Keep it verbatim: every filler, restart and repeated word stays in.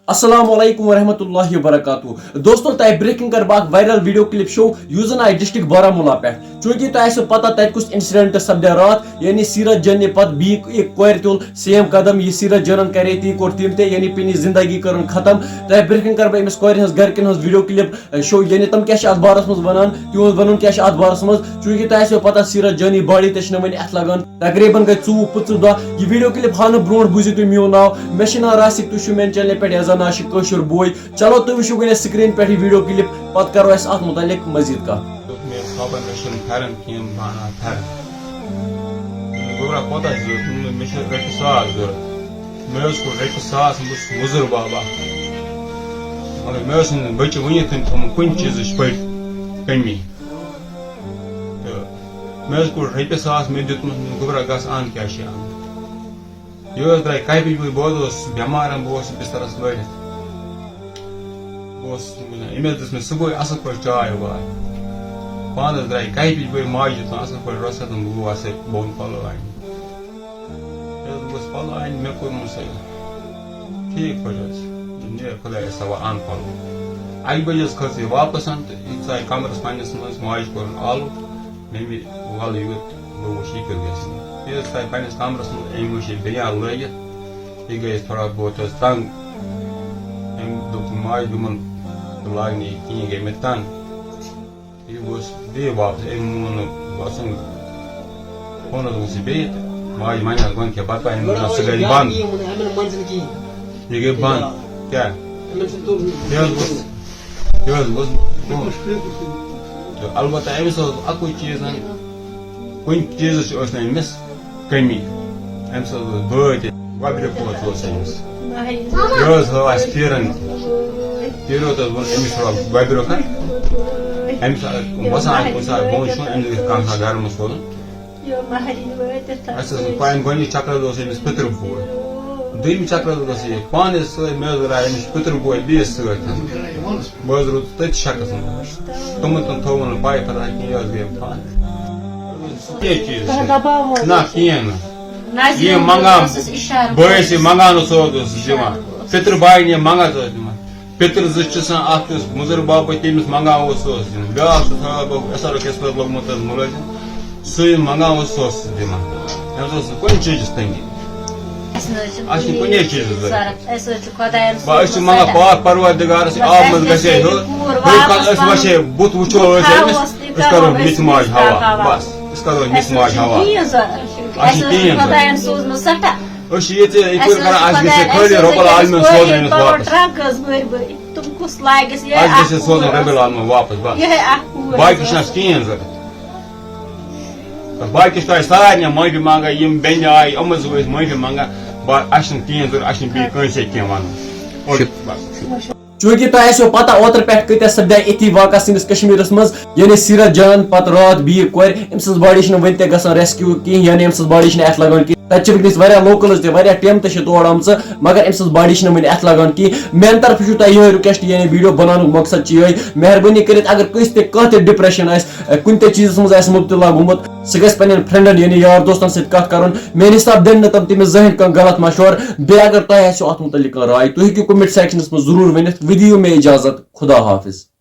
السلام علیکم ورحمۃ اللہ وبرکاتہ۔ دوستو، تۄہہِ برٛونٛہہ کِنۍ کَرٕ بہٕ اکھ viral video clip show، یُس زَن آسہِ district بارہمولہ پٮ۪ٹھ۔ چوٗنٛکہِ تۄہہِ آسیو پتہ تَتہِ کُس incident سپدیو راتھ، یعنی سیرت جٲنی پتہٕ بیٚیہِ أکۍ کورِ تُل same قدم، یہِ سیرت جانن کرے تی، کوٚر تٔمۍ تہِ، یعنی پننہِ زندگی کٔرٕن ختم۔ تۄہہِ برٛونٛہہ کِنۍ کَرٕ بہٕ أمِس کورِ ہٕنٛز گرِکٮ۪ن ہٕنٛز video clip show، یعنی تِم کیٛاہ چھِ اَتھ بارَس منٛز وَنان، تِہُنٛد وَنُن کیٛاہ چھُ اَتھ بارَس منٛز، چوٗنٛکہِ تۄہہِ آسیو پتہ سیرت جٲنی body تہِ چھِنہٕ وۄنۍ اَتھِ لَگان۔ تقریباً گٔے ژوٚوُہ پٕنٛژٕہ دۄہ۔ یہِ video clip ہاونہٕ برونٛٹھ بوٗزِو تُہۍ میون ناو۔ مےٚ چھُ ناو راسِق، تُہۍ چھِو میانہِ channel پٮ۪ٹھ، یَتھ زَن ناو چھُ کٲشُر بوے۔ چلو، تُہۍ وٕچھِو گۄڈٕنٮ۪تھ screen پٮ۪ٹھ یہِ video clip، پَتہٕ کَرو أسۍ اَتھ مُتعلِق مٔزیٖد کَتھ۔ دوٚپ مےٚ، "پاپا، مےٚ چھُنہٕ پھٮ۪رن کِہیٖنۍ، بہٕ اَنہٕ ہا پھٮ۪رن۔" دوٚپمَس، "گوٚبرا، کوتاہ چھُ ضوٚرَتھ؟" دوٚپمَس، "مےٚ چھُ رۄپیہِ ساس ضوٚرَتھ۔" مےٚ حظ کوٚر رۄپیہِ ساس، بہٕ چھُس مُزُر بابا، مگر مےٚ ٲس نہٕ بٔچہِ وٕنیُک تام تھٲومٕژ کُنہِ چیٖزٕچ پٔٹۍ کٔمی۔ تہٕ مےٚ حظ کوٚڑ رۄپیہِ ساس، مےٚ دیُتمَس، مےٚ دوٚپ، "گوٚبرا، گژھ اَن کیٛاہ چھِ اَنُن۔" یہِ حظ درٛاے کَپِج بٔے، بہٕ حظ اوسُس بٮ۪مار، بہٕ اوسُس بِستَرَس لٲرِتھ۔ بہٕ اوسُس وَنان، أمۍ حظ دِژ مےٚ صُبحٲے اَصٕل پٲٹھۍ چاے واے۔ پانہٕ حظ درٛاے کَپِج بٔے، ماجہِ دیُت اَصٕل پٲٹھۍ رۄسَتَن، بہٕ گوس اَتہِ بۄن پَلو اَنہِ۔ ییٚلہِ بہٕ گوس پَلو اَنہِ، مےٚ کوٚرمَس سُہ ٹھیٖک پٲٹھۍ حظ۔ دوٚپ، "نیر خۄدایَس حوالہٕ، اَن پَلو۔" اَکہِ بَجہِ حظ کھٔژ یہِ واپَس تہٕ یہِ ژاے کَمرَس پنٛنِس منٛز، ماجہِ کوٚرُن آلو، مےٚ مےٚ وَلہٕ یوٗت، بہٕ وٕچھِ یہِ کیُتھ گژھِ۔ یہِ حظ ژاے پنٛنِس کَمرَس منٛز، أمۍ وٕچھ یہِ بِنیٛان لٲگِتھ، یہِ گٔیَس تھوڑا بہت حظ تنٛگ، أمۍ دوٚپ ماجہِ، دوٚپُن، "بہٕ لاگہٕ نہٕ یہِ کِہیٖنۍ"، گٔے مےٚ تنٛگ۔ یہِ گوٚژھ بیٚیہِ واپس، أمۍ مون نہٕ گژھُن۔ فونَس گوٚژھ یہِ بیٚیہِ تہٕ ماجہِ وَنہِ حظ گۄڈٕ کیٛاہ، پَتہٕ أمۍ دوٚپ، "نہ، سُہ گژھِ بنٛد۔" یہِ گٔے بنٛد۔ کیٛاہ؟ یہِ حظ گوٚژھ، یہِ حظ گوٚژھ، تہٕ البتہ أمِس اوس اَکُے چیٖز، کُنہِ چیٖزٕچ ٲس نہٕ أمِس کٔمی۔ أمِس حظ اوس بٲے تہِ، گۄبرِ پوش اوس أمِس۔ یہِ حظ ہٲو اَسہِ پیٖرَن۔ پیٖرو تہِ حظ ووٚن أمِس تھوڑا گۄبریُک۔ أمِس وَسان آسہِ کُنہِ ساتہٕ بۄن شۄنٛگ، أمِس گژھِ کانٛہہ آسان گَرٕ منٛز سوزُن۔ اَسہِ حظ ووٚن پَنٕنۍ گۄڈٕنِچ چَکرَس اوس أمِس پِتٕر بوے۔ دوٚیِم چَکرَس اوس یہِ پانَس سۭتۍ، مےٚ حظ درٛاے أمِس پِتٕر بوے بیٚیِس سۭتۍ۔ بہٕ حظ روٗدُس تٔتھۍ شَکَس منٛز۔ تِمَن تِم تھوٚوُن نہٕ پَے پَتہ کِہیٖنۍ، یہِ حظ گٔے پانہٕ۔ کینٛہہ چیٖز چھُنہٕ۔ نہ، کِہیٖنۍ نہٕ۔ یہِ منٛگان، بہٕ ٲسۍ یہِ منٛگان اوس، سُہ اوس دِوان۔ پِتٕر بھاے یہِ منٛگان، سُہ اوس دِوان۔ پِتٕر زٕ چھِ آسان، اَکھ یُس مُزٕر بابا تٔمِس منٛگان اوس، سُہ اوس دِوان۔ بیٛاکھ چھُ آسان، بہٕ ایس آر او کیس پٮ۪ٹھ لوٚگمُت حظ مُلٲزِم۔ سُہ یہِ منٛگان اوس، سُہ اوس دِوان۔ أمِس اوس نہٕ کُنہِ چیٖزٕچ تٔنٛگی۔ اَسہِ نہٕ حظ چھُنہٕ اَسہِ چھُنہٕ کُنہِ کُنہِ چیٖزٕچ چیٖزٕچ ضوٚرَتھ۔ ضوٚرَتھ۔ أسۍ حظ چھِ خۄدایَس بہٕ، أسۍ چھِ منٛگان پاک پروردگارَس، یہِ بس آب اَسہِ منٛز گژھِ گژھِ ہے یہِ ہیوٚر۔ کوٗر بیٚیہِ کانٛہہ واپس أسۍ وَسہِ ہے، بُتھ وٕچھو أسۍ أمِس، تھاوَس تہِ أسۍ کَرو کَرو أسۍ مِس ماج مِس حوا۔ کَرو۔ بَس، أسۍ کَرو مِس اَسہِ ماج حظ چھُنہٕ حوا۔ کِہیٖنۍ ضوٚرَتھ۔ اَسہِ اَسہِ چھِ چھُنہٕ کِہیٖنۍ ضوٚرَتھ۔ خۄدایَن سوٗزمٕژ سٮ۪ٹھاہ۔ أسۍ چھِ ییٚتہِ، یہِ اَسہِ کٔر حظ کَران، چھِ اَسہِ گژھِ ہے خۄدایَن خٲلی رۄب سوٗزمٕژ العالمیٖن یہِ سوزُن أمِس کَرو واپَس۔ ٹرٛنٛک حظ بٔرۍ بٔرۍ۔ تِم کُس لاگٮ۪س یِہوٚے اَسہِ گژھِ اَکھ ہے سوزُن کوٗر رۄب ٲس۔ العالمیٖن واپَس، بَس۔ یِہوٚے اَکھ کوٗر باقٕے ٲس۔ چھُنہٕ اَسہِ کِہیٖنۍ ضوٚرَتھ۔ باقٕے چھِ تۄہہِ سارنٕے معٲفی منٛگان، یِم بیٚنہِ آیہِ، یِمَن زٕ ٲسۍ معٲفی منٛگان۔ با-، اَسہِ چھِنہٕ کِہیٖنۍ ضوٚرَتھ، اَسہِ چھِنہٕ بیٚیہِ کٲنٛسے کینٛہہ وَنُن۔ او کے، بَس۔ چوٗنٛکہِ تۄہہِ آسیو پَتہ، اوترٕ پٮ۪ٹھ کۭتیٛاہ سپدے یِتھی واقعہ سٲنِس کشمیٖرَس منٛز، یعنی سیٖرت جان پَتہٕ راتھ بیٚیہِ کورِ، أمۍ سٕنٛز body چھِنہٕ وٕنہِ تہِ گژھان rescue کِہیٖنۍ، یعنی أمۍ سٕنٛز body چھِنہٕ اَتھِ لَگان کِہیٖنۍ۔ تَتہِ چھِ وٕنکیٚنَس واریاہ locals تہِ، واریاہ ٹیٖم تہِ چھِ تور آمژٕ، مگر أمۍ سٕنٛز body چھِنہٕ وٕنہِ اَتھِ لَگان کِہیٖنۍ۔ میٛانہِ طرفہٕ چھُو تۄہہِ یِہوٚے request، یعنی video بناونُک مقصد چھُ یِہوٚے۔ مہربٲنی کٔرِتھ، اگر کٲنٛسہِ تہِ کانٛہہ تہِ depression آسہِ، کُنہِ تہِ چیٖزَس منٛز آسہِ مُبتلا گوٚمُت، سُہ گژھِ پنٛنٮ۪ن friendن، یعنی یار دوستَن سۭتۍ کَتھ کَرُن۔ میٛانہِ حساب دِن نہٕ تِم تٔمِس زٕہٕنۍ کانٛہہ غلط مشورٕ۔ بیٚیہِ اگر تۄہہِ آسیو اَتھ مُتعلِق کانٛہہ راے، تُہۍ ہیٚکِو comment sectionَس منٛز ضروٗر ؤنِتھ۔ وۄنۍ دِیِو مےٚ اِجازت۔ خدا حافظ۔